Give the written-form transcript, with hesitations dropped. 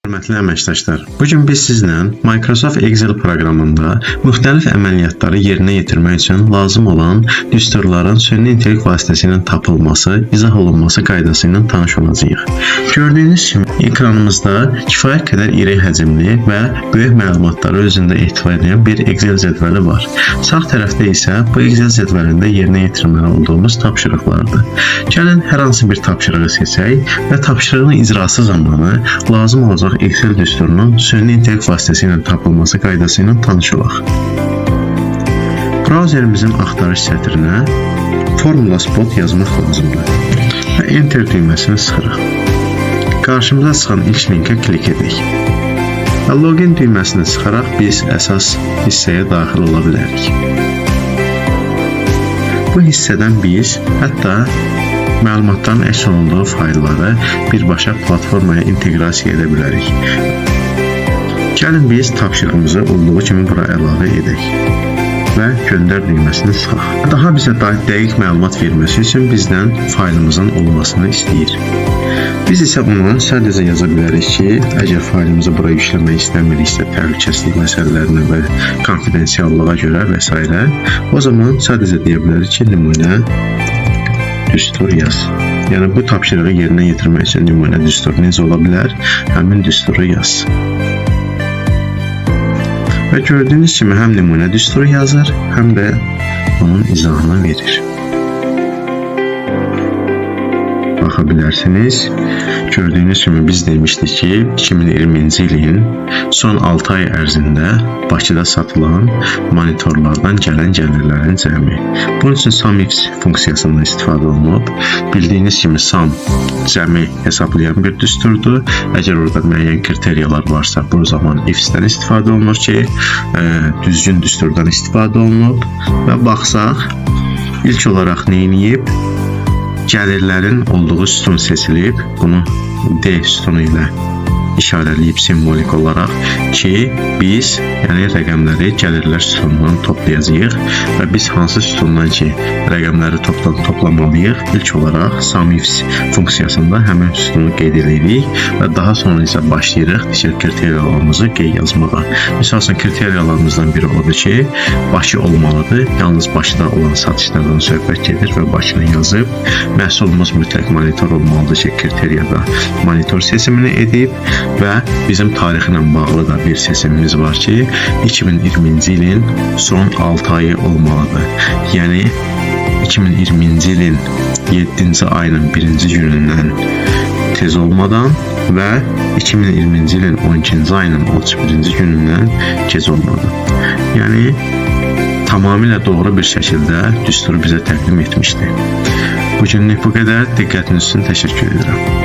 Hörmətli əməkdaşlar, bu gün biz sizlə Microsoft Excel proqramında müxtəlif əməliyyatları yerinə yetirmək üçün lazım olan düsturların süni intellekt vasitəsilə tapılması, izah olunması qaydası ilə tanış olacağıq. Gördüyünüz kimi ekranımızda kifayət qədər iri həcmli və böyük məlumatları özündə ehtiva edən bir Excel cədvəli var. Sağ tərəfdə isə bu Excel cədvəlində yerinə yetirməli olduğumuz tapşırıqlardır. Gəlin hər hansı bir tapşırığı seçək və tapşırığın icrası zamanı lazım olacaq Excel düsturunun süni intellekt vasitəsilə tapılması qaydası ilə tanış olaq. Brauzerimizin axtarış sətrinə Formula Spot yazmaq lazımdır və Enter düyməsini sıxırıq. Qarşımıza çıxan ilk linkə klik edək. Və login düyməsini sıxaraq biz əsas hissəyə daxil ola bilərik. Bu hissədən biz hətta məlumatların əks olunduğu faylları birbaşa platformaya inteqrasiya edə bilərik. Gəlin biz tapşırığımızı olduğu kimi bura əlavə edək və göndər düyməsini sıxaq. Daha bizə daha dəqiq məlumat verməsi üçün bizdən faylımızın olmasını istəyir. Biz isə ona sadəcə yaza bilərik ki, əgər faylımızı bura yükləmək istəmiriksə, təhlükəsizlik məsələlərinə və konfidensiallığa görə və s. o zaman sadəcə deyə bilərik ki, nümunə düstur yaz. Yəni bu tapşırığı yerinə yetirmək üçün nümunə düstur necə ola bilər? Həmin düsturu yaz. Və gördüyünüz kimi həm nümunə düsturu yazır, həm də onun izahını verir. Baxa bilərsiniz. Gördüyünüz kimi biz demişdik ki, 2020-ci ilin son 6 ay ərzində Bakıda satılan monitorlardan gələn gəlirlərin cəmi. Bunun üçün SumX funksiyasından istifadə olunub. Bildiyiniz kimi sum cəmi hesaplayan bir düsturdur. Əgər orada müəyyən kriteriyalar varsa, bu zaman ifs-dən istifadə olunur ki, düzgün düsturdan istifadə olunub və baxsaq, ilk olaraq nə edib? Gəlirlərin olduğu sütun seçilib. Bunu D sütunu ilə işarələyib simvolik olaraq ki, biz, yəni rəqəmləri gəlirlər sütunundan toplayacağıq və biz hansı sütundan ki rəqəmləri toplamalıyıq, ilk olaraq SumIfs funksiyasında həmin sütunu qeyd edirik və daha sonra isə başlayırıq digər kriteriyalarımızı qeyd yazmağa. Misal üçün kriteriyalarımızdan biri odur ki, Bakı olmalıdır. Yalnız Bakıda olan satışlardan söhbət gedir və Bakını yazıb. Məhsulumuz mütləq monitor olmalıdır ki, kriteriyada monitor seçimini edib və bizim tarixlə bağlı da bir seçimimiz var ki, 2020-ci ilin son 6 ayı olmalıdır. Yəni 2020-ci ilin 7-ci ayının 1-ci günündən tez olmadan və 2020-ci ilin 12-ci ayının 31-ci günündən gec olmadan. Yəni tamamilə doğru bir şəkildə düsturu bizə təqdim etmişdi. Bu günlük bu qədər. Diqqətiniz üçün təşəkkür edirəm.